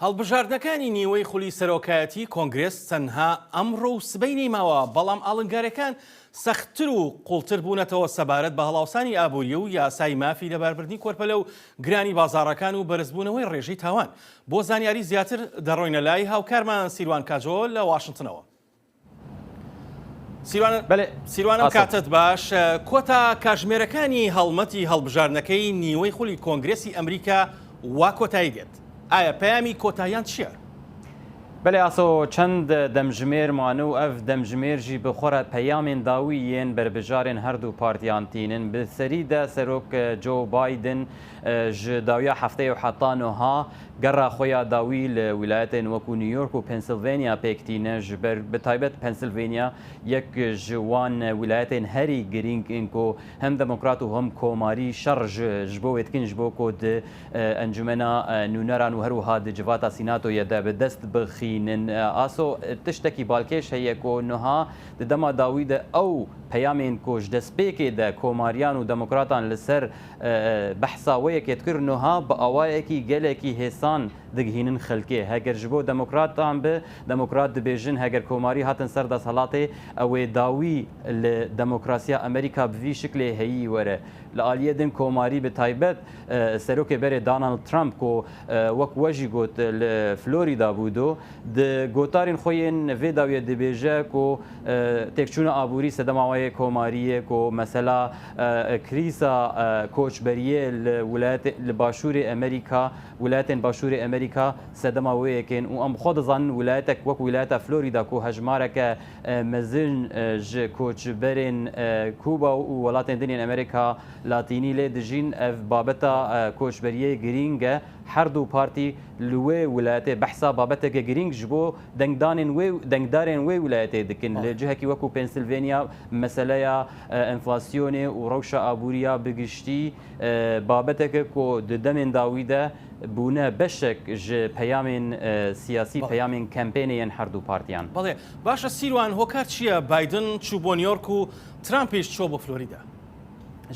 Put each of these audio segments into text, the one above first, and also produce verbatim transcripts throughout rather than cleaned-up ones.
هەڵبژاردنەکانی نیوەی خولی سەرۆکایەتی کۆنگرێس تەنها ئەمڕۆ و سبەینی ماوە، بەڵام ئاڵنگارەکان سەختتر و قوڵتر بوونەتەوە سەبارەت بە هەڵاوسانی ئابووری و یاسای مافی لەباربردنی کۆرپەلە و گرانی بازاڕەکان و بەرزبوونەوەی ڕێژەی تاوان. بۆ زانیاری زیاتر دەڕۆینە لای هاوکارمان سیروان کاجۆ لە واشنگتنەوە. سیروان، بەڵێ. سیروانم ئاسۆ. کاتت باش. کۆتا کاژمێرەکانی هەڵمەتی هەڵبژاردنەکەی نیوەی خولی کۆنگرێسی ئەمریکا وا کۆتایی دێت. ئایا پەیامی کۆتاییان چییە؟ بەڵێ ئاسۆ، چەند دەمژمێر مانە و ئەڤ دەمژمێر ژی بە خۆرە پەیامێن داوی یێن بەربژارێن هەردوو پارتیان تینن. بە سەریدا سەرۆک جۆ بایدن، ئە، ژ داویا هەفتەیە و حەتا نۆها گەڕا خۆیا داوی لە ویلایەتێن وەکو نیویۆرک و پەنسیلڤێنیا پێک تینە، ژ بەر بە تایبەت پەنسیلڤێنیا یەک ژ وان ویلایەتێن هەری گرینگ ئین کو هەم دەموکرات و هەم کۆماری شەڕ ژ، ژ بۆ وێتکن ژ بۆ کو د، ئە، ئەنجومەنا، ئە، نونەران و هەروها د جڤاتا سیناتۆ یە دە بە دەست بخینن. ئە، ئاسۆ، تشتەکی بالکێش هەیە کو نوها د دەما داوی دە ئەو پەیامێن کو ژ دەستپێکێ دە کۆماریان و دەموکراتان لەسەر، ئە، بەحسا وەیەکێت کرد نوها بە ئاوایەکی گەلێکی هێسان دگهینن خەلکێ. هەگەر ژ بۆ دەموکراتان بە، دەموکرات دبێژن هەگەر کۆماری هاتن سەر دەسەڵاتێ، ئەوێ داوی لە دەموکراسیا ئەمریکا بڤی شکلێ هەیی وەرە. لە ئالیە دن کۆماری بە تایبەت، ئە، سەرۆکێ بەرێ داناڵد ترامپ کو، ئە، وەک وەژی گوت لە فلۆریدا بوودۆ، د گۆتارین خۆیێن vê داویە دبێژە کو، ئە، تێکچوونە ئابووری سەدەماوەیە کۆماریە کو مەسەلا، ئە، کریسا، ئە، کۆچبەریە لە ویلایەت، لە باشوورێ ئەمریکا، ویلایەتێن باشوورێ ئەمریکا سەدەما وەیەکێن و ئەم خۆ دەزانن ویلایەتێک وەک ویلایەتە فلۆریدا کو هەژمارەکە، ئە، مەزن، ئە، ژ کۆچبەرێن، ئە، کوبا و وڵاتێن دنێن ئەمریکا لاتینی لێ دژین. ئەڤ بابەتا، ئە، کۆچبەریە گرینگە. هەردوو پارتی لوێ ویلایەتێ بەحسا بابەتێکە گرینگ ژ بۆ دەنگدانێن وێ، دەنگدارێن وێ ویلایەتێ دکن. لە جهەکی وەکو پەنسیلڤێنیا مەسەلەیا، ئە، ئەنفلاسیۆنێ و ڕەوشە ئابووریا بگشتی، ئە، بابەتێکە کو د دەمێن داویدە بوونە بەشێک ژ پەیامێن، ئە، سیاسی، بەڵێ. پەیامێن کەمپێنێ یەن هەردوو پارتیان. بەڵێ، باشە سیروان، هۆکار چییە بایدن چوو بۆ نیویۆرک و ترامپیش چوو بۆ فلۆریدا؟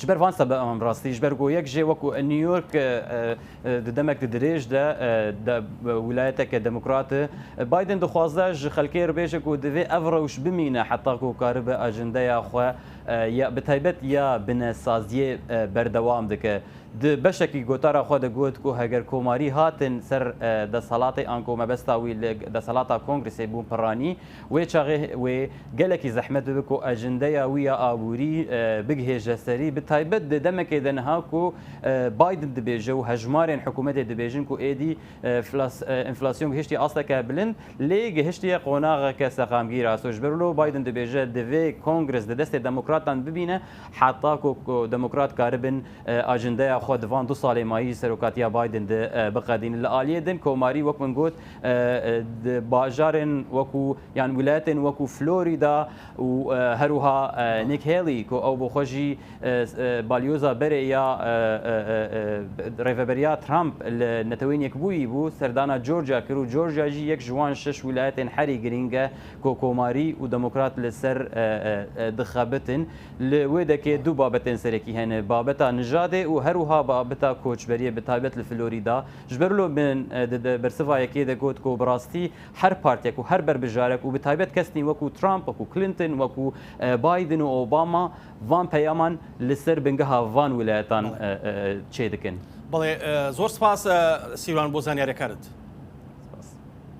Ji ber van sebebem rastî, ji ber ku yek jê wekû New York, e, e, di demek di dirêj de, e, de, e, wilayeteke demokrat e. Biden dixwaze ji xelkê re bêje ku divê ev rewş bimîne heta ku karibe ajendeya xwe, e, ya bi taybet ya binesaziyê, e, berdewam dike. Di beşekî gotara xwe de got ku heger komarî hatin ser, e, desthilatê anku mebesta wî li desthilata Kongresê bûn piranî, wê çaxê wê gelekî zehmet bibe ku ajendeya wî ya aborî, e, bigihêje serî, bi taybet di demekê de niha ku, e, Biden dibêje û hejmarên hikûmetê dibêjin ku êdî, e, flas-, e, enflasyon gihiştiye asteke bilind, lê gihiştiye qonaxeke seqamgîr. Aso ji ber wilo Biden dibêje divê Kongres di destê demokratan bibîne heta ku, ku demokrat karibin e, ajendeya xwe di van du salê mayî serokatiya Biden de, e, biqedînin. Li aliyê din komarî wek min got, e, e, di bajarên wekû, yan wîlayetên wekû Florida û, e, her wiha, e, Nick Haley ku ew bi xwe jî, e, e, balyoza berê ya, e, e, e, e, rêveberiya Trump li Neteweyên Yekbûyî bû, serdana Georgia kir û Georgia jî yek ji wan şeş wîlayetên herî girîng e ku komarî û demokrat li ser, e, e, e, dixebitin. Li wê dekê du babetên serekî hene, babeta nijadê û her wiha babeta koçberiyê, bi taybet li Florîda. Ji ber wilo min, e, di, di bersiva yekê de got ku bi rastî her partiyek û her berbijarek û bi taybet kesnî wekû Trump, wekû Clinton, wekû, e, Biden û Obama van peyaman li ser bingeha van wîlayetan, e, e, çêdikin. بەڵێ، ئە، زۆر سپاس، ئە، سیروان، بۆ زانیاریەکانت.